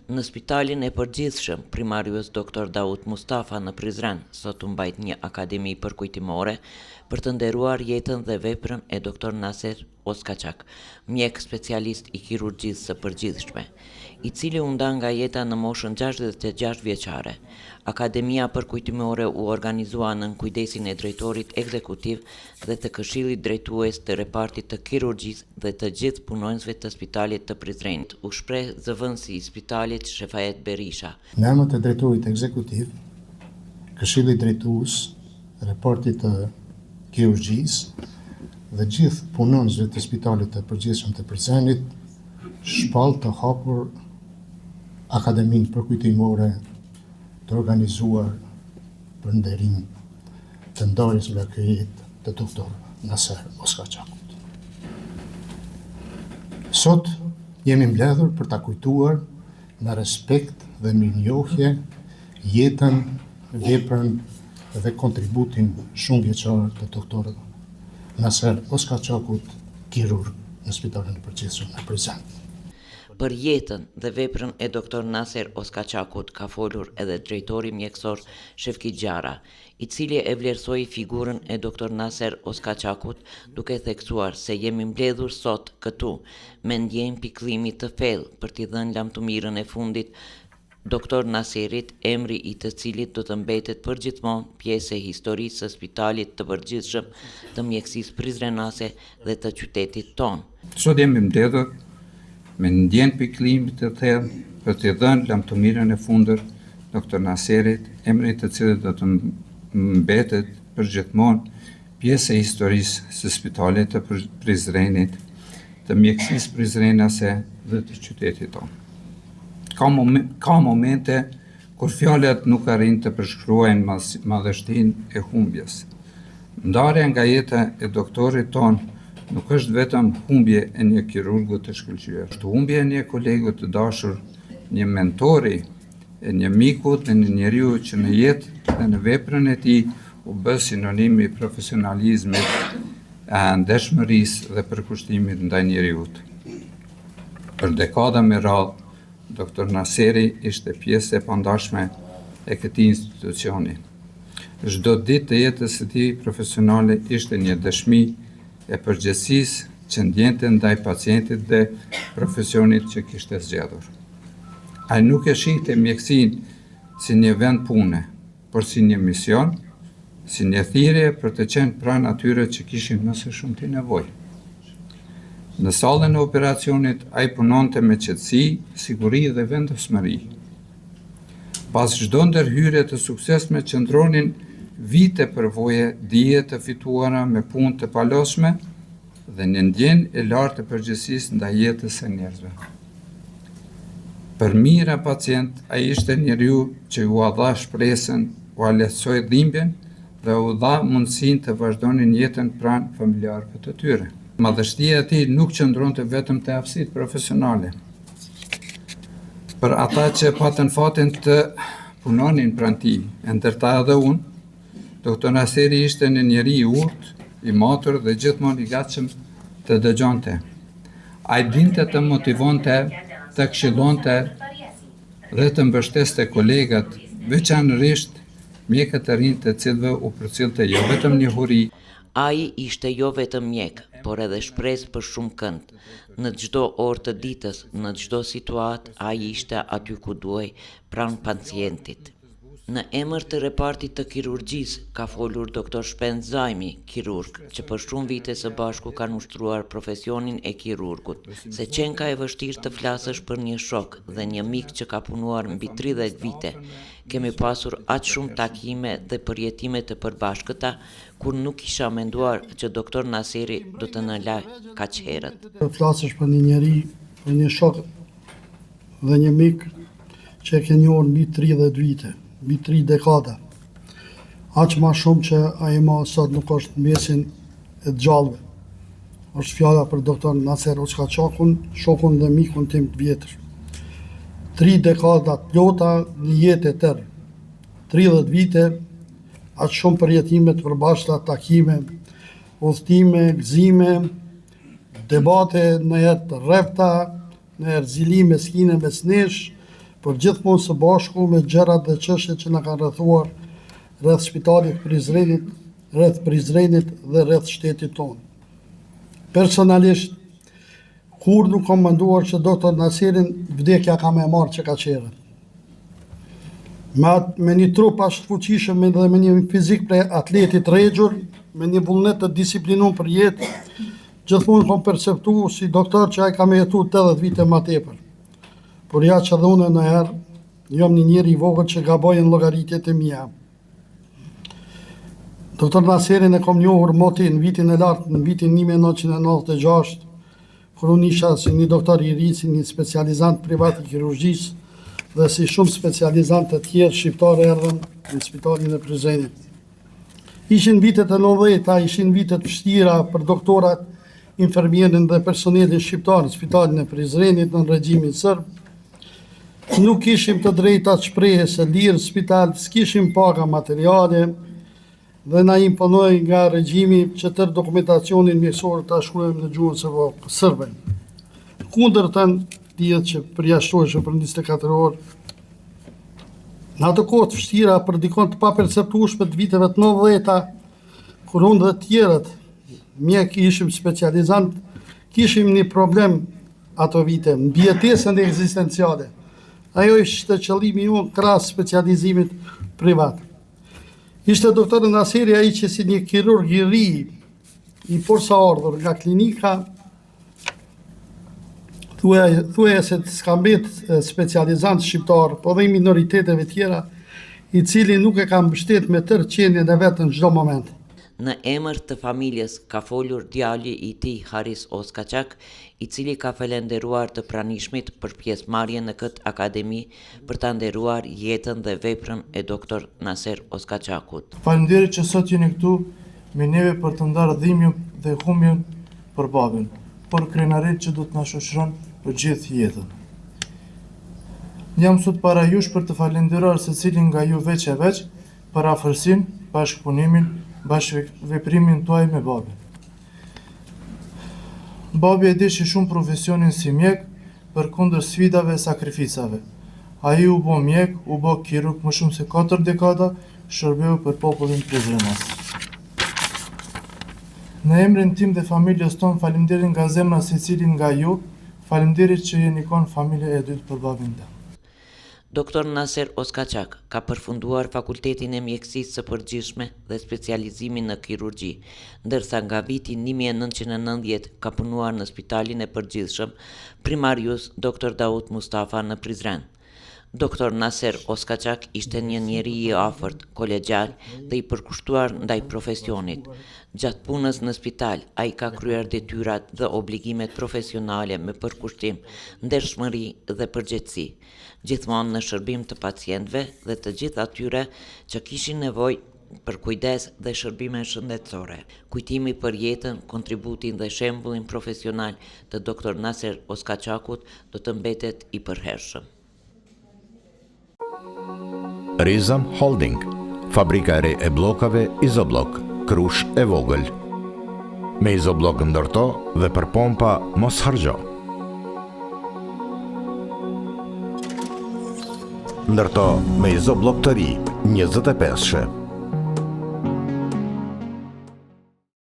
Në Spitalin e Përgjithshëm Primarius Doctor Daut Mustafa në Prizren, sot u mbajt një akademi përkujtimore për të nderuar jetën dhe veprën e Doctor Naser Oskaqak, mjek specialist i kirurgjisë së përgjithshme, i cili u nda nga jeta në moshën 66 vjeçare. Akademia përkujtimore u organizua nën kujdesin e drejtorit ekzekutiv dhe të Këshillit Drejtues të Repartit të Kirurgjisë dhe të gjithë punonjësve të Spitalit të Prizrenit, u shpreh zëvendësi i spitalit, Shefajet Berisha. Në emër të drejtorit ekzekutiv, Këshillit Drejtues, Repartit të Kirurgjisë dhe gjithë punonjësve të Spitalit të Përgjithshëm të Prizrenit, shpall të hapur Akademinë Përkujtimore të organizuar për nderim të ndarjes nga kjo jetë të doktor Naser Oskaqakut. Sot jemi mbledhur për ta kujtuar me respekt dhe mirënjohje jetën, veprën dhe kontributin shumëvjeçar të doktor Naser Oskaqakut, kirurg në Spitalin e Përgjithshëm në Prizren. Për jetën dhe veprën e doktor Naser Oskaqakut ka folur edhe drejtori mjekësor Shefki Xharra, i cili e vlerësoi figurën e doktor Naser Oskaqakut duke theksuar se jemi mbledhur sot këtu me ndjenjë pikëllimi të thellë për t'i dhënë lamtumirën e fundit Doktor Naserit, emri i të cilit do të mbetet përgjithmonë pjesë e historisë së Spitalit të Përgjithshëm të Mjekësisë Prizrenase dhe të qytetit tonë. Sot jemi mbledhur me ndjenjë pikëllimi të thellë për t'i dhënë lamtumirën e fundit Doktor Naserit, emri i të cilit do të mbetet përgjithmonë pjesë e historisë së Spitalit të Prizrenit, të mjekësisë prizrenase dhe të qytetit tonë. Ka, mom ka momente kur fjalët nuk arrijnë të përshkruajnë madhështinë e humbjes. Ndarja nga jeta e doktorit tonë nuk është vetëm humbje e një kirurgu të shkëlqyer, është humbje e një kolegu të dashur, një mentori, e një miku dhe një njeriu që në jetë dhe në veprën e tij u bë sinonimi i profesionalizmit, ndershmërisë dhe përkushtimit ndaj njeriut. Për dekada me radhë, Dr. Naseri ishte pjesë e pandashme e këtij institucioni. Çdo ditë të jetës së tij profesionale ishte një dëshmi e përgjegjësisë që ndjente ndaj pacientit dhe profesionit që kishte zgjedhur. Ai nuk e shihte mjekësinë si një vend pune, por si një mision, si një thirrje për të qenë pranë atyre që kishin më së shumti nevojë. Në sallën e operacionit ai punonte me qetësi, siguri dhe vendosmëri. Pas çdo ndërhyrje të suksesshme qëndronin vite përvoje, dije të fituara me punë të palodhshme dhe një ndjenjë e lartë e përgjegjësisë ndaj jetës së njerëzve. Për mijëra pacientë, ai ishte njeriu që ua dha shpresën, ua lehtësoi dhimbjen dhe u dha mundësinë të vazhdonin jetën pranë familjarëve të tyre. Madhështia e tij nuk qëndronte vetëm te aftësitë profesionale. Për ata që patën fatin të punonin pranë tij, e ndër ta edhe unë, Doktor Naseri ishte një njeri i urtë, i matur dhe gjithmonë i gatshëm të dëgjonte. Ai dinte të motivonte, të këshillonte dhe të mbështeste kolegët, veçanërisht mjekët e rinj të cilëve u përcillte jo vetëm njohuri, Ai ishte jo vetëm mjek, por edhe shpresë për shumëkënd. Në çdo orë të ditës, në çdo situatë, ai ishte aty ku duhej, pranë pacientit. Në emër të repartit të kirurgjisë, ka folur doktor Shpend Zajmi, kirurg, që për shumë vite së bashku kanë ushtruar profesionin e kirurgut, se qenka e vështirë të flasësh për një shok dhe një mik që ka punuar mbi 30 vite. Kemi pasur aq shumë takime dhe përjetime të përbashkëta, kur nuk kisha menduar që doktor Naseri do të na lë kaq herët. Të flasësh për një njeri, për një shok dhe një mik që e ke njohur mbi 30 vite, mbi 3 dekada. Aq ma shumë që ai ma sot nuk është në mesin e të gjallëve. Është fjala për doktor Naser Oskaqakun, shokun dhe mikun tim të vjetër. Tri dekada të plota, një jetë e tërë. 30 vite, aq shumë përjetime të përbashkëta, takime, udhëtime, gëzime, debate ndonjëherë të rrepta, ndonjëherë zili meskine mes nesh. por gjithmonë së bashku me gjërat dhe çështjet që na kanë rrethuar rreth spitalit Prizrenit, rreth Prizrenit dhe rreth shtetit tonë. Personalisht, kurrë nuk kam menduar që doktor Naserin vdekja ka me e marrë që kaq herët. Me, at, me një trup aq të fuqishëm dhe me një fizik prej atleti të regjur, me një vullnet të disiplinum për jetë, gjithmonë kam perceptu si doktor që ai ka me jetu 80 vite ma tepër. Por ja që dhe unë ndonjëherë, jam një njeri i vogël që gaboj në llogaritjet e mia. Doktor Naserin e kom njohur moti në vitin e lartë, në vitin 1996, kur unë isha si një doktor i ri, si një specializant privat i kirurgjisë dhe si shumë specializantë të tjerë shqiptarë erdhën në spitalin e Prizrenit. Ishin vitet e 90-ta, ishin vitet vështira për doktorat, infermierin dhe personelin shqiptar në spitalin e Prizrenit në regjimin serb. Nuk kishim të drejta të shprehjes së lirë në spital, s'kishim paga materiale dhe na imponohej nga regjimi që tërë dokumentacionin mjekësor ta shkruajmë në gjuhën serbe. Kundërtën dihet që përjashtoheshe për 24 orë. Në ato kohë të vështira për dikon të paperceptueshme të viteve të 90-ta, kur unë dhe të tjerët mjek ishim specializant, kishim një problem ato vite, mbijetesën ekzistenciale. Ajo ishte qëllimi jonë krahas specializimit privat. Ishte doktor Naseri ai që si një kirurg i ri, i porsaardhur nga klinika, thuaja, thuaja se s'ka mbet specializant shqiptar, po dhe i minoriteteve tjera, i cili nuk e ka mbështet me tërë qenien e vet në çdo moment. Në emër të familjes ka folur djali i tij Haris Oskaçak, i cili ka falënderuar të pranishmit për pjesëmarrjen në këtë akademi për ta nderuar jetën dhe veprën e Doktor Naser Oskaçakut. Faleminderit që sot jeni këtu me neve për të ndarë dhimbjen dhe humbjen për babin, por krenarinë që do të na shoqëron për gjithë jetën. Jam sot para jush për të falënderuar secilin nga ju veç e veç për afërsinë, bashkëpunimin, bashkëveprimin tuaj me babin. Babi e deshi shumë profesionin si mjek, përkundër sfidave e sakrificave. Ai u bo mjek, u bo kirurg më shumë se katër dekada, shërbeu për popullin prizrenas. Në emrin tim dhe familjes tonë faleminderit nga zemra secilit nga ju, faleminderit që jeni kon familje e dytë për babin tim. Doktor Naser Oskaçak ka përfunduar Fakultetin e Mjekësisë së Përgjithshme dhe specializimin në kirurgji, ndërsa nga viti 1990 ka punuar në Spitalin e Përgjithshëm Primarius Doktor Daut Mustafa në Prizren. Doktor Naser Oskaçak ishte një njeri i afërt, kolegjial dhe i përkushtuar ndaj profesionit. Gjatë punës në spital, ai ka kryer detyrat dhe obligimet profesionale me përkushtim, ndershmëri dhe përgjegjësi, gjithmonë në shërbim të pacientëve dhe të gjithë atyre që kishin nevojë për kujdes dhe shërbime shëndetësore. Kujtimi për jetën, kontributin dhe shembullin profesional të Doktor Naser Oskaçakut do të mbetet i përhershëm. Rizam Holding, fabrika e re e bllokave Izoblok, Krushë e Vogël. Me Izoblok ndërto dhe për pompa mos harxho. Ndërto me Izoblok të ri, 25-she.